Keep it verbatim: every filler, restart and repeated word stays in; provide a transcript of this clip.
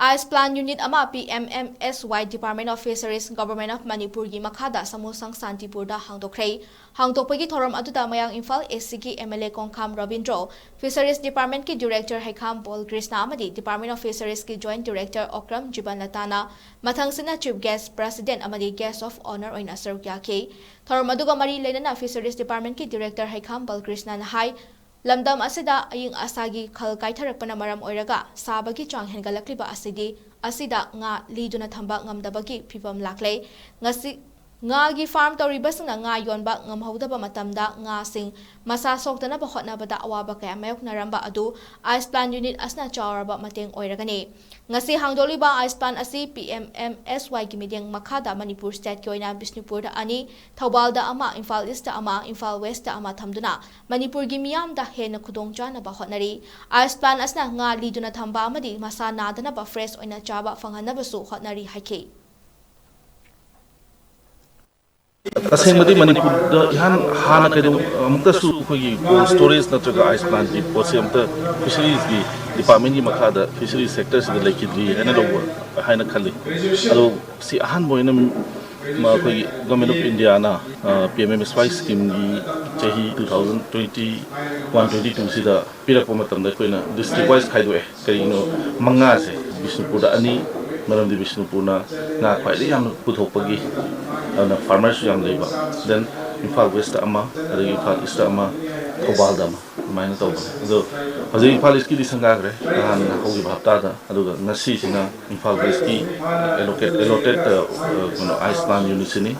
Ice plan unit ꯑꯃ P M M S Y Department of Fisheries, Government of ꯃꯅꯤꯄꯨꯔꯒꯤ ꯃꯈꯥꯗ ꯁꯃꯨꯁꯪ ꯁꯥꯟꯇꯤꯄꯨꯔꯗ ꯍꯥꯡꯗꯣꯛꯈ꯭ꯔꯦ꯫ ꯍꯥꯡꯗꯣꯛꯄꯒꯤ ꯊꯧꯔꯝ ꯑꯗꯨꯗ ꯃꯌꯥꯡ ꯏꯝꯐꯥꯜ ꯑꯦꯁ ꯁꯤꯒꯤ M L A Kongkham Robindro, Fisheries Departmentꯀꯤ Director ꯍꯩꯈꯥꯝ ꯕꯣꯜꯀ꯭ꯔꯤꯁꯅ ꯑꯃꯗꯤ Department of Fisheries ꯀꯤ Joint Director Okram ꯖꯤꯕꯟꯂꯇꯥꯅ ꯃꯊꯪꯁꯤꯠꯅ Chief Guest, President ꯑꯃꯗꯤ Guest of Honour ꯑꯣꯏꯅ ꯁꯔꯨꯛ ꯌꯥꯈꯤ꯫ ꯊꯧꯔꯝ ꯑꯗꯨꯒ ꯃꯔꯤ ꯂꯩꯅꯅ Fisheries Departmentꯀꯤ Director ꯍꯩꯈꯥꯝ ꯕꯜꯀ꯭ꯔꯤꯁꯅꯅ ꯍꯥꯏ, ꯂꯝꯗꯝ ꯑꯁꯤꯗ ꯑꯏꯪ ꯑꯁꯥꯒꯤ ꯈꯜ ꯀꯥꯏꯊꯔꯛꯄꯅ ꯃꯔꯝ ꯑꯣꯏꯔꯒ ꯁꯥꯕꯒꯤ ꯆꯥꯡ ꯍꯦꯟꯒꯠꯂꯛꯂꯤꯕ ꯑꯁꯤꯗꯤ ꯑꯁꯤꯗ ꯉꯥ ꯂꯤꯗꯨꯅ ꯊꯝꯕ ꯉꯝꯗꯕꯒꯤ ꯐꯤꯚꯝ ꯂꯥꯛꯂꯦ꯫ ꯉꯁꯤ ꯉꯥꯒꯤ farm ꯇꯧꯔꯤꯕꯁꯤꯡꯅ ꯉꯥ ꯌꯣꯟꯕ ꯉꯝꯍꯧꯗꯕ ꯃꯇꯝꯗ ꯉꯥꯁꯤꯡ ꯃꯁꯥ ꯁꯣꯛꯇꯅꯕ ꯍꯣꯠꯅꯕꯗ ꯑꯋꯥꯕ ꯀꯌꯥ ꯃꯥꯌꯣꯛꯅꯔꯝꯕ ꯑꯗꯨ ꯑꯥꯏꯁ ꯄ꯭ꯂꯥꯟ ꯌꯨꯅꯤꯠ ꯑꯁꯤꯅ ꯆꯥꯎꯔꯕ ꯃꯇꯦꯡ ꯑꯣꯏꯔꯒꯅꯤ꯫ ꯉꯁꯤ ꯍꯥꯡꯗꯣꯛꯂꯤꯕ ꯑꯥꯏꯁ ꯄ꯭ꯂꯥꯟ ꯑꯁꯤ ꯄꯤ ꯑꯦꯝ ꯑꯦꯝ ꯑꯦꯁ ꯋꯥꯏꯒꯤ ꯃꯤꯠꯌꯦꯡ ꯃꯈꯥꯗ ꯃꯅꯤꯄꯨꯔ ꯁ꯭ꯇꯦꯠꯀꯤ ꯑꯣꯏꯅ ꯕꯤꯁꯅꯨꯄꯨꯔꯗ ꯑꯅꯤ, ꯊꯧꯕꯥꯜꯗ ꯑꯃ, ꯏꯝꯐꯥꯜ ꯏꯁꯇ ꯑꯃ, ꯏꯝꯐꯥꯜ ꯋꯦꯁꯇ ꯑꯃ ꯊꯝꯗꯨꯅ ꯃꯅꯤꯄꯨꯔꯒꯤ ꯃꯤꯌꯥꯝꯗ ꯍꯦꯟꯅ ꯈꯨꯗꯣꯡꯆꯥꯅꯕ ꯍꯣꯠꯅꯔꯤ꯫ ꯑꯥꯏꯁ ꯄ꯭ꯂꯥꯟ ꯑꯁꯤꯅ ꯉꯥ ꯂꯤꯗꯨꯅ ꯊꯝꯕ ꯑꯃꯗꯤ ꯃꯁꯥ ꯅꯥꯗꯅꯕ fresh ꯑꯣꯏꯅ ꯆꯥꯕ ꯐꯪꯍꯟꯅꯕꯁꯨ ꯍꯣꯠꯅꯔꯤ ꯍꯥꯏꯈꯤ꯫ ꯇꯁꯦꯡꯕꯗꯤ ꯃꯅꯤꯄꯨꯔꯗ ꯏꯍꯥꯟ ꯍꯥꯟꯅ ꯀꯩꯗꯧ ꯑꯃꯨꯛꯇꯁꯨ ꯑꯩꯈꯣꯏꯒꯤ cold storage ꯅꯠꯇ꯭ꯔꯒ ꯑꯥꯏꯁ ꯄ꯭ꯂꯥꯟꯒꯤ ꯄꯣꯠꯁꯦ ꯑꯃꯨꯛꯇ Fisheries ꯀꯤ Department ꯀꯤ ꯃꯈꯥꯗ Fisheries sector ꯁꯤꯗ ꯂꯩꯈꯤꯗ꯭ꯔꯤ ꯍꯥꯏꯅ ꯂꯧꯕ ꯍꯥꯏꯅ ꯈꯜꯂꯤ꯫ ꯑꯗꯣ ꯁꯤ ꯑꯍꯥꯟꯕ ꯑꯣꯏꯅ ꯃ-, ꯑꯩꯈꯣꯏꯒꯤ Government of India ꯅ, ꯑ, P M M S Y scheme ꯒꯤ ꯆꯍꯤ two thousand twenty one twenty two ꯁꯤꯗ ꯄꯤꯔꯛꯄ ꯃꯇꯝꯗ ꯑꯩꯈꯣꯏꯅ district wise ꯈꯥꯏꯗꯣꯛꯑꯦ꯫ ꯀꯔꯤꯒꯤꯅꯣ, ꯃꯉꯥꯁꯦ ꯕꯤꯁꯅꯨꯄꯨꯔꯗ ꯑꯅꯤ, ꯃꯔꯝꯗꯤ ꯕꯤꯁꯅꯨꯄꯨꯔꯅ ꯉꯥ ꯈ꯭ꯋꯥꯏꯗꯒꯤ ꯌꯥꯝꯅ ꯄꯨꯊꯣꯛꯄꯒꯤ, ꯑꯗꯨꯅ farmers ꯁꯨ ꯌꯥꯝ ꯂꯩꯕ, then ꯏꯝꯐꯥꯜ ꯋꯦꯁꯇ ꯑꯃ, ꯑꯗꯒꯤ ꯏꯝꯐꯥꯜ ꯏꯁꯇ ꯑꯃ, ꯊꯧꯕꯥꯜꯗ ꯑꯃ, ꯑꯗꯨꯃꯥꯏꯅ ꯇꯧꯕꯅꯦ꯫ ꯑꯗꯣ ꯍꯧꯖꯤꯛ ꯏꯝꯐꯥꯜ ꯏꯁꯀꯤꯗꯤ ꯁꯪꯒꯥꯈ꯭ꯔꯦ ꯅꯍꯥꯟ ꯍꯧꯈꯤꯕ ꯍꯞꯇꯥꯗ, ꯑꯗꯨꯒ ꯉꯁꯤꯁꯤꯅ ꯏꯝꯐꯥꯜ ꯋꯦꯁꯀꯤ allocate, allotted, ꯑ, ꯀꯩꯅꯣ, ꯑꯥꯏꯁ ꯄ꯭ꯂꯥꯟ ꯌꯨꯅꯤꯠꯁꯤꯅꯤ꯫